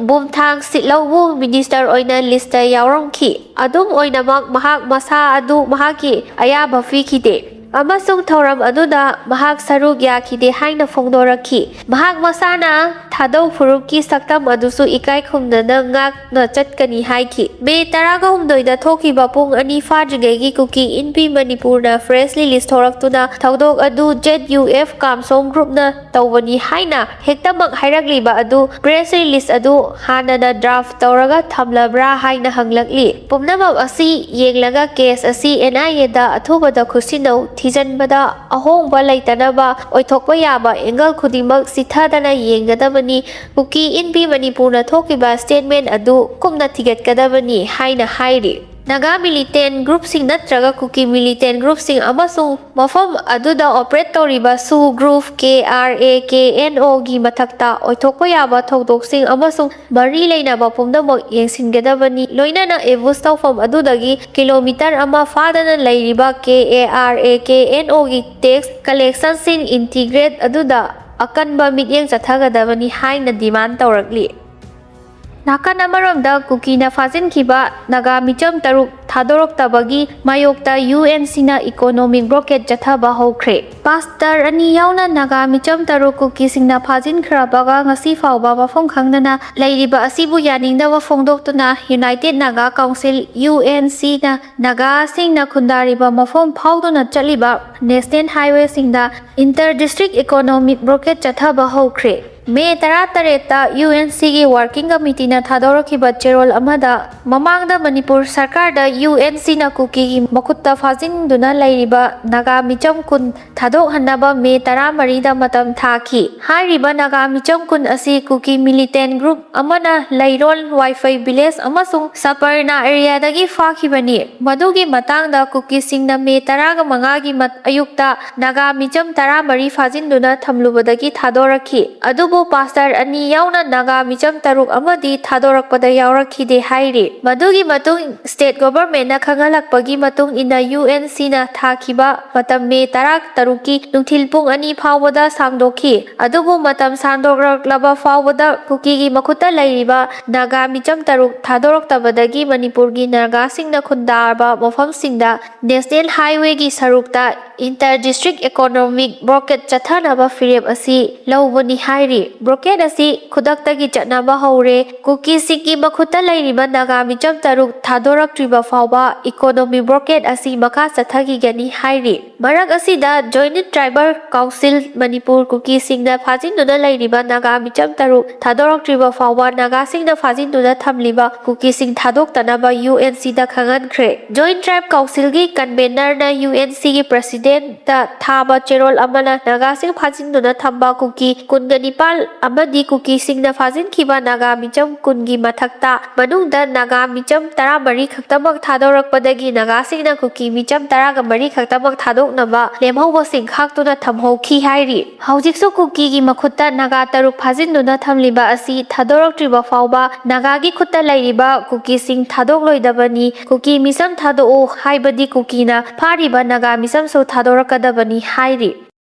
ꯕꯨꯝꯊꯥꯡ ꯁꯤꯠꯂꯧꯕꯨ ꯃꯤꯅꯤꯁꯇꯔ ꯑꯣꯏꯅ ꯂꯤꯁꯇ ꯌꯥꯎꯔꯝꯈꯤ꯫ ꯑꯗꯨꯝ ꯑꯣꯏꯅꯃꯛ, ꯃꯍꯥꯛ ꯃꯁꯥ ꯑꯗꯨ ꯃꯍꯥꯛꯀꯤ ꯑꯌꯥꯕ ꯄꯤꯈꯤꯗꯦ ꯑꯃꯁꯨꯡ ꯊꯧꯔꯝ ꯑꯗꯨꯗ ꯃꯍꯥꯛ ꯁꯔꯨꯛ ꯌꯥꯈꯤꯗꯦ ꯍꯥꯏꯅ ꯐꯣꯡꯗꯣꯔꯛꯈꯤ꯫ ꯃꯍꯥꯛ ꯃꯁꯥꯅ ꯊꯥꯗꯧ ꯐꯨꯔꯨꯞꯀꯤ ꯁꯛꯇꯝ ꯑꯗꯨꯁꯨ ꯏꯀꯥꯏ ꯈꯨꯝꯅꯅ ꯉꯥꯛꯅ ꯆꯠꯀꯅꯤ ꯍꯥꯏꯈꯤ꯫ ꯃꯦ ꯇꯔꯥꯒ ꯍꯨꯝꯗꯣꯏꯗ ꯊꯣꯛꯈꯤꯕ ꯄꯨꯡ ꯑꯅꯤ ꯐꯥꯗ꯭ꯔꯤꯉꯩꯒꯤ ꯀꯨꯀꯤ ꯏꯟ ꯄꯤ ꯃꯅꯤꯄꯨꯔꯅ ꯄ꯭ꯔꯦꯁ ꯔꯤꯂꯤꯁ ꯊꯣꯔꯛꯇꯨꯅ ꯊꯧꯗꯣꯛ ꯑꯗꯨ ꯖꯦꯠ ꯌꯨ ꯑꯦꯐ ꯀꯥꯝꯁꯣꯡ ꯒ꯭ꯔꯨꯞꯅ ꯇꯧꯕꯅꯤ ꯍꯥꯏꯅ ꯍꯦꯛꯇꯃꯛ ꯍꯥꯏꯔꯛꯂꯤꯕ ꯑꯗꯨ ꯄ꯭ꯔꯦꯁ ꯔꯤꯂꯤꯁ ꯑꯗꯨ ꯍꯥꯟꯅꯅ ꯗ꯭ꯔꯥꯐ ꯇꯧꯔꯒ ꯊꯝꯂꯕ꯭ꯔꯥ ꯍꯥꯏꯅ ꯍꯪꯂꯛꯂꯤ꯫ ꯄꯨꯝꯅꯃꯛ ꯑꯁꯤ ꯌꯦꯡꯂꯒ ꯀꯦꯁ ꯑꯁꯤ ꯑꯦꯟ ꯑꯥꯏ ꯑꯦꯗ ꯑꯊꯨꯕꯗ ꯈꯨꯠꯁꯤꯟꯅꯧ꯫ ꯊꯤꯖꯤꯟꯕꯗ ꯑꯍꯣꯡꯕ ꯂꯩꯇꯅꯕ ꯑꯣꯏꯊꯣꯛꯄ ꯌꯥꯕ ꯑꯦꯡꯒꯜ ꯈꯨꯗꯤꯡꯃꯛ ꯆꯤꯊꯗꯅ ꯌꯦꯡꯒꯗꯕꯅꯤ꯫ ꯀꯨꯀꯤ ꯏꯟ ꯄꯤ ꯃꯅꯤꯄꯨꯔꯅ ꯊꯣꯛꯈꯤꯕ ꯁ꯭ꯇꯦꯠꯃꯦꯟ ꯑꯗꯨ ꯀꯨꯞꯅ ꯊꯤꯒꯠꯀꯗꯕꯅꯤ ꯍꯥꯏꯅ ꯍꯥꯏꯔꯤ꯫ ꯅꯥꯒꯥ ꯃꯤꯂꯤꯇꯦꯟ ꯒ꯭ꯔꯨꯞꯁꯤꯡ ꯅꯠꯇ꯭ꯔꯒ ꯀꯨꯀꯤ ꯃꯤꯂꯤꯇꯦꯟ ꯒ꯭ꯔꯨꯞꯁꯤꯡ ꯑꯃꯁꯨꯡ ꯃꯐꯝ ꯑꯗꯨꯗ ꯑꯣꯄꯔꯦꯠ ꯇꯧꯔꯤꯕ ꯁꯨ group, K R A, K N ꯑꯣꯒꯤ ꯃꯊꯛꯇ ꯑꯣꯏꯊꯣꯛꯄ ꯌꯥꯕ ꯊꯧꯗꯣꯛꯁꯤꯡ ꯑꯃꯁꯨꯡ ꯃꯔꯤ ꯂꯩꯅꯕ ꯄꯨꯝꯅꯃꯛ ꯌꯦꯡꯁꯤꯟꯒꯗꯕꯅꯤ, ꯂꯣꯏꯅꯅ ꯑꯦꯝꯕꯨꯁ ꯇꯧꯐꯝ ꯑꯗꯨꯗꯒꯤ ꯀꯤꯂꯣꯃꯤꯇꯔ ꯑꯃ ꯐꯥꯗꯅ ꯂꯩꯔꯤꯕ K A R A, K N ꯑꯣꯒꯤ ꯇꯦꯛꯁ ꯀꯂꯦꯛꯁꯟꯁꯤꯡ ꯏꯟꯇꯤꯒ꯭ꯔꯦꯠ ꯑꯗꯨꯗ ꯑꯀꯟꯕ ꯃꯤꯠꯌꯦꯡ ꯆꯠꯊꯒꯗꯕꯅꯤ ꯍꯥꯏꯅ ꯗꯤꯃꯥꯟ ꯇꯧꯔꯛꯂꯤ꯫ ꯅꯥꯀꯟ ꯑꯃꯔꯣꯝꯗ, ꯀꯨꯀꯤꯅ ꯐꯥꯖꯤꯟꯈꯤꯕ ꯅꯥꯒꯥ ꯃꯤꯆꯝ ꯇꯔꯨꯛ ꯊꯥꯗꯣꯔꯛꯇꯕꯒꯤ ꯃꯥꯌꯣꯛꯇ ꯌꯨ ꯑꯦꯟ ꯁꯤꯅ ꯏꯀꯣꯅꯣꯃꯤꯛ ꯕ꯭ꯂꯣꯀꯦꯠ ꯆꯠꯊꯕ ꯍꯧꯈ꯭ꯔꯦ꯫ ꯄꯥꯁꯇꯔ ꯑꯅꯤ ꯌꯥꯎꯅ ꯅꯥꯒꯥ ꯃꯤꯆꯝ ꯇꯔꯨꯛ ꯀꯨꯀꯤꯁꯤꯡꯅ ꯐꯥꯖꯤꯟꯈ꯭ꯔꯕꯒ ꯉꯁꯤ ꯐꯥꯎꯕ ꯃꯐꯝ ꯈꯪꯗꯅ ꯂꯩꯔꯤꯕ ꯑꯁꯤꯕꯨ ꯌꯥꯅꯤꯡꯗꯕ ꯐꯣꯡꯗꯣꯛꯇꯨꯅ united Naga council, U N ꯁꯤꯅ ꯅꯥꯒꯥꯁꯤꯡꯅ ꯈꯨꯟꯗꯥꯔꯤꯕ ꯃꯐꯝ ꯐꯥꯎꯗꯨꯅ ꯆꯠꯂꯤꯕ ꯅꯦꯁꯅꯦꯜ ꯍꯥꯏꯋꯦꯁꯤꯡꯗ ꯏꯟꯇꯔ ꯗꯤꯁꯇ꯭ꯔꯤꯛ ꯏꯀꯣꯅꯣꯃꯤꯛ ꯕ꯭ꯂꯣꯀꯦꯠ ꯆꯠꯊꯕ ꯍꯧꯈ꯭ꯔꯦ꯫ ꯃꯦ ꯇꯔꯥꯇꯔꯦꯠꯇ ꯌꯨ ꯑꯦꯟ ꯁꯤꯒꯤ ꯋꯥꯔꯀꯤꯡ ꯀꯃꯤꯇꯤꯅ ꯊꯥꯗꯣꯔꯛꯈꯤꯕ ꯆꯦꯔꯣꯜ ꯑꯃꯗ, ꯃꯃꯥꯡꯗ ꯃꯅꯤꯄꯨꯔ ꯁꯔꯀꯥꯔꯗ ꯌꯨ ꯑꯦꯟ ꯁꯤꯅ ꯀꯨꯀꯤꯒꯤ ꯃꯈꯨꯠꯇ ꯐꯥꯖꯤꯟꯗꯨꯅ ꯂꯩꯔꯤꯕ ꯅꯥꯒꯥ ꯃꯤꯆꯝ ꯀꯨꯟ ꯊꯥꯗꯣꯛꯍꯟꯅꯕ ꯃꯦ ꯇꯔꯥꯃꯔꯤꯗ ꯃꯇꯝ ꯊꯥꯈꯤ꯫ ꯍꯥꯏꯔꯤꯕ ꯅꯥꯒꯥ ꯃꯤꯆꯝ ꯀꯨꯟ ꯑꯁꯤ ꯀꯨꯀꯤ ꯃꯤꯂꯤꯇꯦꯟ ꯒ꯭ꯔꯨꯞ ꯑꯃꯅ ꯂꯩꯔꯣꯜ ꯋꯥꯏꯐꯩ ꯚꯤꯂꯦꯖ ꯑꯃꯁꯨꯡ ꯁꯄꯔꯅꯥ ꯑꯦꯔꯤꯌꯥꯗꯒꯤ ꯐꯥꯈꯤꯕꯅꯤ꯫ ꯃꯗꯨꯒꯤ ꯃꯇꯥꯡꯗ ꯀꯨꯀꯤꯁꯤꯡꯅ ꯃꯦ ꯇꯔꯥꯒ ꯃꯉꯥꯒꯤ ꯃꯠ-, ꯑꯌꯨꯛꯇ ꯅꯥꯒꯥ ꯃꯤꯆꯝ ꯇꯔꯥꯃꯔꯤ ꯐꯥꯖꯤꯟꯗꯨꯅ ꯊꯝꯂꯨꯕꯗꯒꯤ ꯊꯥꯗꯣꯔꯛꯈꯤ꯫ ꯑꯗꯨꯕꯨ ꯄꯥꯁꯇꯔ ꯑꯅꯤ ꯌꯥꯎꯅ ꯅꯥꯒꯥ ꯃꯤꯆꯝ ꯇꯔꯨꯛ ꯑꯃꯗꯤ ꯊꯥꯗꯣꯔꯛꯄꯗ ꯌꯥꯎꯔꯛꯈꯤꯗꯦ ꯍꯥꯏꯔꯤ꯫ ꯃꯗꯨꯒꯤ ꯃꯇꯨꯡ ꯁ꯭ꯇꯦꯠ ꯒꯣꯚꯔꯟꯃꯦꯟꯠꯅ ꯈꯪꯍꯜꯂꯛꯄꯒꯤ ꯃꯇꯨꯡ ꯏꯟꯅ ꯌꯨ ꯑꯦꯟ ꯁꯤꯅ ꯊꯥꯈꯤꯕ ꯃꯇꯝ ꯃꯦ ꯇꯔꯥꯇꯔꯨꯛꯀꯤ ꯅꯨꯡꯊꯤꯜ ꯄꯨꯡ ꯑꯅꯤ ꯐꯥꯎꯕꯗ ꯁꯥꯡꯗꯣꯛꯈꯤ꯫ ꯑꯗꯨꯕꯨ ꯃꯇꯝ ꯁꯥꯡꯗꯣꯛꯂꯛꯂꯕ ꯐꯥꯎꯕꯗ ꯀꯨꯀꯤꯒꯤ ꯃꯈꯨꯠꯇ ꯂꯩꯔꯤꯕ ꯅꯥꯒꯥ ꯃꯤꯆꯝ ꯇꯔꯨꯛ ꯊꯥꯗꯣꯔꯛꯇꯕꯗꯒꯤ ꯃꯅꯤꯄꯨꯔꯒꯤ ꯅꯥꯒꯥꯁꯤꯡꯅ ꯈꯨꯟꯗꯥꯕ ꯃꯐꯝꯁꯤꯡꯗ ꯅꯦꯁꯅꯦꯜ ꯍꯥꯏꯋꯦꯒꯤ ꯁꯔꯨꯛꯇ ꯏꯟꯇꯔ ꯗꯤꯁꯇ꯭ꯔꯤꯛ ꯏꯀꯣꯅꯣꯃꯤꯛ ꯕ꯭ꯂꯣꯀꯦꯠ ꯆꯠꯊꯅꯕ ꯐꯤꯔꯦꯞ ꯑꯁꯤ ꯂꯧꯕꯅꯤ ꯍꯥꯏꯔꯤ꯫ ꯕ꯭ꯂꯣꯀꯦꯠ ꯑꯁꯤ ꯈꯨꯗꯛꯇꯒꯤ ꯆꯠꯅꯕ ꯍꯧꯔꯦ꯫ ꯀꯨꯀꯤꯁꯤꯡꯒꯤ ꯃꯈꯨꯠꯇ ꯂꯩꯔꯤꯕ ꯅꯥꯒꯥ ꯃꯤꯆꯝ ꯇꯔꯨꯛ ꯊꯥꯗꯣꯔꯛꯇ꯭ꯔꯤꯕ ꯐꯥꯎꯕ ꯏꯀꯣꯅꯣꯃꯤꯛ ꯕ꯭ꯂꯣꯀꯦꯠ ꯑꯁꯤ ꯃꯈꯥ ꯆꯠꯊꯈꯤꯒꯅꯤ ꯍꯥꯏꯔꯤ꯫ ꯃꯔꯛ ꯑꯁꯤꯗ ꯖꯣꯏꯟꯠ ꯇ꯭ꯔꯥꯏꯕꯦꯜ ꯀꯥꯎꯟꯁꯤꯜ ꯃꯅꯤꯄꯨꯔ ꯀꯨꯀꯤꯁꯤꯡꯅ ꯐꯥꯖꯤꯟꯗꯨꯅ ꯂꯩꯔꯤꯕ ꯅꯥꯒꯥ ꯃꯤꯆꯝ ꯇꯔꯨꯛ ꯊꯥꯗꯣꯔꯛꯇ꯭ꯔꯤꯕ ꯐꯥꯎꯕ ꯅꯥꯒꯥꯁꯤꯡꯅ ꯐꯥꯖꯤꯟꯗꯨꯅ ꯊꯝꯂꯤꯕ ꯀꯨꯀꯤꯁꯤꯡ ꯊꯥꯗꯣꯛꯇꯅꯕ ꯌꯨ ꯑꯦꯟ ꯁꯤꯗ ꯈꯪꯍꯟꯈ꯭ꯔꯦ꯫ ꯖꯣꯏꯟꯠ ꯇ꯭ꯔꯥꯏꯕ ꯀꯥꯎꯟꯁꯤꯜꯒꯤ ꯀꯟꯚꯦꯅꯔꯅ ꯌꯨ ꯑꯦꯟ ꯁꯤꯒꯤ ꯄ꯭ꯔꯦꯁꯤꯗꯦꯟꯠꯇ ꯊꯥꯕ ꯆꯦꯔꯣꯜ ꯑꯃꯅ ꯅꯥꯒꯥꯁꯤꯡ ꯐꯥꯖꯤꯟꯗꯨꯅ ꯊꯝꯕ ꯀꯨꯀꯤ ꯀꯨꯟꯒ ꯅꯤꯄꯥꯜ ꯑꯃꯗꯤ ꯀꯨꯀꯤꯁꯤꯡꯅ ꯐꯥꯖꯤꯟꯈꯤꯕ ꯅꯥꯒꯥ ꯃꯤꯆꯝ ꯀꯨꯟꯒꯤ ꯃꯊꯛꯇ ꯃꯅꯨꯡꯗ ꯅꯥꯒꯥ ꯃꯤꯆꯝ ꯇꯔꯥꯃꯔꯤ ꯈꯛꯇꯃꯛ ꯊꯥꯗꯣꯔꯛꯄꯗꯒꯤ ꯅꯥꯒꯥꯁꯤꯡꯅ ꯀꯨꯀꯤ ꯃꯤꯆꯝ ꯇꯔꯥꯒ ꯃꯔꯤ ꯈꯛꯇꯃꯛ ꯊꯥꯗꯣꯛꯅꯕ ꯂꯦꯝꯍꯧꯕꯁꯤꯡ ꯈꯥꯛꯇꯨꯅ ꯊꯝꯍꯧꯈꯤ ꯍꯥꯏꯔꯤ꯫ ꯍꯧꯖꯤꯛꯁꯨ ꯀꯨꯀꯤꯒꯤ ꯃꯈꯨꯠꯇ ꯅꯥꯒꯥ ꯇꯔꯨꯛ ꯐꯥꯖꯤꯟꯗꯨꯅ ꯊꯝꯂꯤꯕ ꯑꯁꯤ ꯊꯥꯗꯣꯔꯛꯇ꯭ꯔꯤꯕ ꯐꯥꯎꯕ ꯅꯥꯒꯥꯒꯤ ꯈꯨꯠꯇ ꯂꯩꯔꯤꯕ ꯀꯨꯀꯤꯁꯤꯡ ꯊꯥꯗꯣꯛꯂꯣꯏꯗꯕꯅꯤ꯫ ꯀꯨꯀꯤ ꯃꯤꯆꯝ ꯊꯥꯗꯣꯛꯎ ꯍꯥꯏꯕꯗꯤ ꯀꯨꯀꯤꯅ ꯐꯥꯔꯤꯕ ꯅꯥꯒꯥ ꯃꯤꯆꯝꯁꯨ ꯊꯥꯗꯣꯔꯛꯀꯗꯕꯅꯤ ꯍꯥꯏꯔꯤ꯫